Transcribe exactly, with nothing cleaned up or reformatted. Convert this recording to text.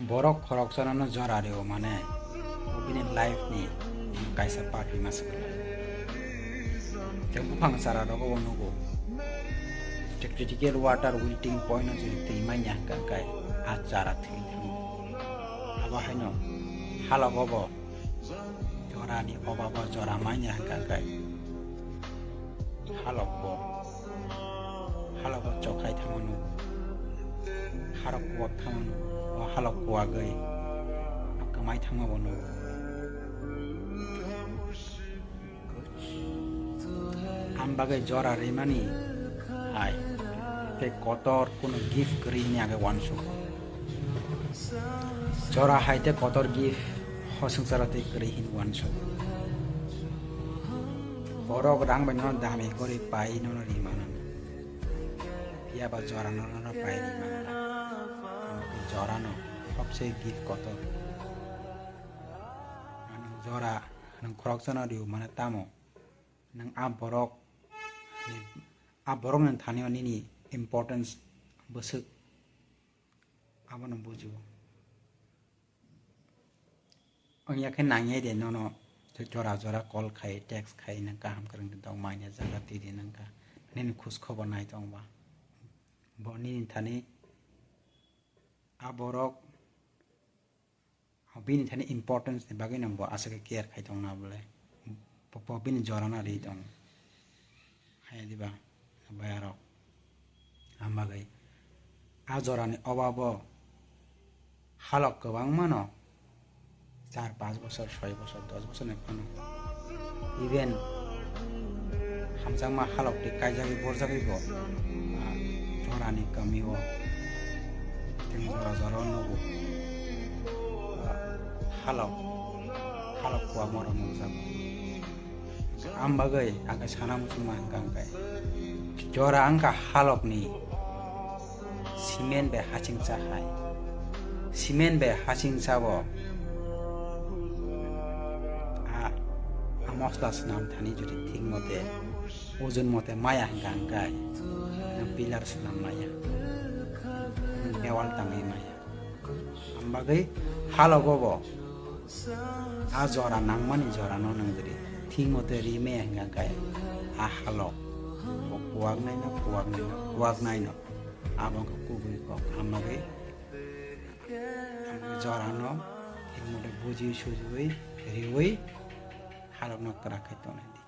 Borok khoroksano jora rio mane bini life ni kaisa part hima swkang. Tei buphang chara rogo nugo. Tei critical water wilting point no jodi twi manya hwnkha khe a chara thwi thango. Abo haino halogo bo jorani obabo jora manya hwnkha khe halok bo. Halok o chokhai thangmano, halok kuwak thangmano, o halok kuwagwi kwmai thangma bono. Ang bagwi jora rimani hai tei kotor kuno gift kwrwi hwnwi age uansuk. Jora hai tei kotor gift hoswngcharo tei kwrwi hwnwi uansuk. Borok rang bai nono dami gori pai nono rimano. Phiya ba jora nono pai rimano. Jorano hobse gift kotor. Jora nwng khoroksano rio mane tamo nwng a borok a borokni thani o nini importance bwswk abono bujo. Wngya khe nangya de nono jora jora call khai, text khai, nang kaham kwrwng de tong manya jaga twi de nang ka nini khus khobor nai tong ba. Bo nini thani a borok bini thani importance ni bagwi no bo aswk care khai tong na bole. Bo, bo bini jora na ri tong. Hai diba, bayarok. Ang bagwi a jorani obabo halok kwbangmano, char, panch bosor, soi bosor, dos bosor ni phano. Even hamjakma halok twi kaijagwi borjagwi bo, ah, jorani kami o teng jora jora o nugo. Ah, halok, halok kuwak moro nukjago. Ang bagwi ang khe sana muchungma hwnkha hwnkhe jora wngkha halokni cement bai hachingcha hai. Cement bai hachingcha bo a, a mosla swnam thani jodi thik mote, ojon mote maya hwnkha hwnkhe nwng pillar swnam maya, nwng dewal tangwi maya. Ang bagwi halogo bo a jora nangmani jorano nwng jodi thik mote ri maya hwnkha khe a halok bo kuwak naino, kuwak naino, kuwak naino. Abo wngkha kubui kok. Ang bagwi, ang bagwi jorano thik mote buji sujiwi riwi halokno kwrak khe tongnai di.